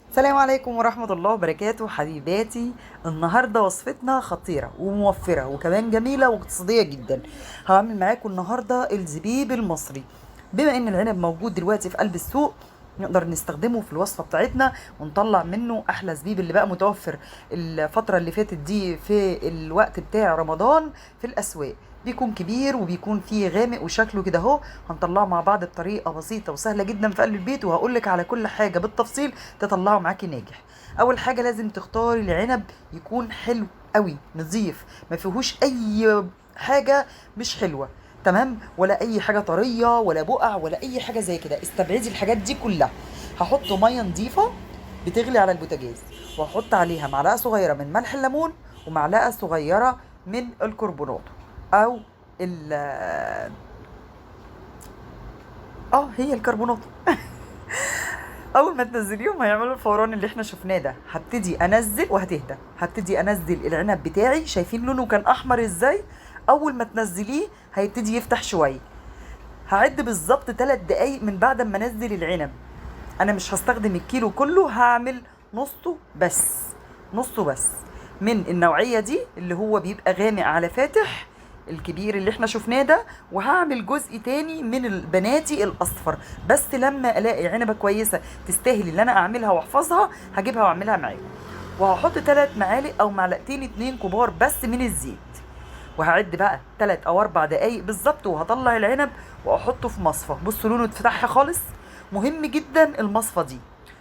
السلام عليكم ورحمة الله وبركاته حبيباتي. النهاردة وصفتنا خطيرة وموفرة وكمان جميلة واقتصادية جدا. هعمل معاكم النهاردة الزبيب المصري. بما ان العنب موجود دلوقتي في قلب السوق نقدر نستخدمه في الوصفة بتاعتنا ونطلع منه احلى زبيب اللي بقى متوفر الفترة اللي فاتت دي في الوقت بتاع رمضان في الاسواق. بيكون كبير وبيكون فيه غامق وشكله كده اهو. هنطلعه مع بعض بطريقة بسيطة وسهلة جدا في قلب البيت، وهقولك على كل حاجة بالتفصيل تطلعه معاكي ناجح. اول حاجة لازم تختاري العنب يكون حلو قوي نظيف، ما فيهوش اي حاجة مش حلوة، تمام؟ ولا اي حاجة طرية ولا بقع ولا اي حاجة زي كده، استبعدي الحاجات دي كلها. هحط مية نظيفة بتغلي على البوتاجاز، وهحط عليها معلقه صغيرة من ملح الليمون ومعلقة صغيرة من الكربوناتو او ال هي الكربوناتو. اول ما تنزليهم هيعملوا الفوران اللي احنا شفناه ده. هبتدي انزل وهتهدى، هبتدي انزل العنب بتاعي. شايفين لونه كان احمر ازاي؟ اول ما تنزليه هيبتدي يفتح شوية. هعد بالظبط 3 دقايق من بعد ما انزل العنب. انا مش هستخدم الكيلو كله، هعمل نصه بس، نصه بس من النوعية دي اللي هو بيبقى غامق على فاتح الكبير اللي احنا شفناه ده، وهعمل جزء تاني من البناتي الاصفر. بس لما الاقي عنبة كويسة تستاهل اللي انا اعملها واحفظها هجيبها واعملها معاكم. وهحط 3 معالق او معلقتين 2 كبار بس من الزيت، وهعد بقى 3 او 4 دقايق بالظبط، وهطلع العنب واحطه في مصفى. بصوا لونه اتفتح خالص. مهم جدا المصفى دي،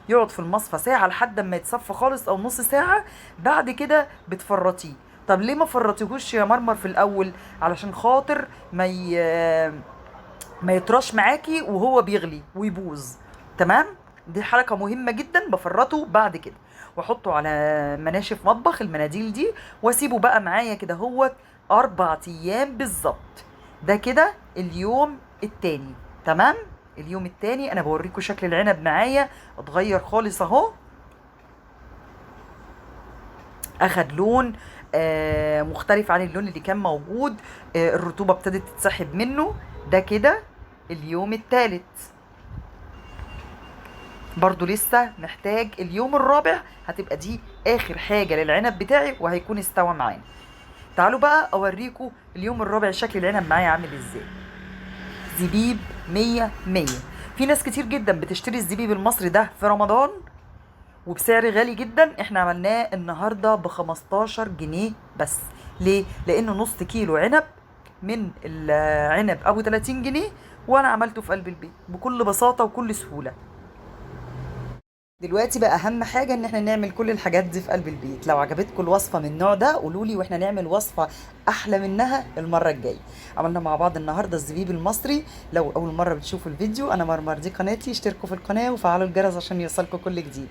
يقعد في المصفى ساعة لحد ما يتصفى خالص او نص ساعة، بعد كده بتفرطيه. طب ليه ما فرطيهوش يا مرمر في الاول؟ علشان خاطر ما يطرش معاكي وهو بيغلي ويبوظ، تمام؟ دي حركة مهمة جدا، بفرطه بعد كده واحطه على مناشف مطبخ المناديل دي، واسيبه بقى معايا كده هو 4 ايام بالظبط. ده كده اليوم التاني، تمام؟ اليوم التاني انا بوريكم شكل العنب معايا اتغير خالص اهو، اخد لون مختلف عن اللون اللي كان موجود. الرطوبة ابتدت تتسحب منه. ده كده اليوم التالت، برضو لسه محتاج اليوم الرابع. هتبقى دي اخر حاجة للعنب بتاعي وهيكون استوى معانا. تعالوا بقى اوريكم اليوم الرابع شكل العنب معايا عامل ازاي. زبيب 100 100. في ناس كتير جدا بتشتري الزبيب المصري ده في رمضان وبسعر غالي جدا. احنا عملناه النهارده ب15 جنيه بس. ليه؟ لانه نص كيلو عنب من العنب ابو 30 جنيه، وانا عملته في قلب البيت بكل بساطة وكل سهولة. دلوقتي بقى اهم حاجة ان احنا نعمل كل الحاجات دي في قلب البيت. لو عجبتكم الوصفة من النوع ده قولولي، واحنا نعمل وصفه احلى منها المرة الجاية. عملنا مع بعض النهارده الزبيب المصري. لو اول مرة بتشوفوا الفيديو، انا مرمر، دي قناتي، اشتركوا في القناة وفعلوا الجرس عشان يوصلكم كل جديد.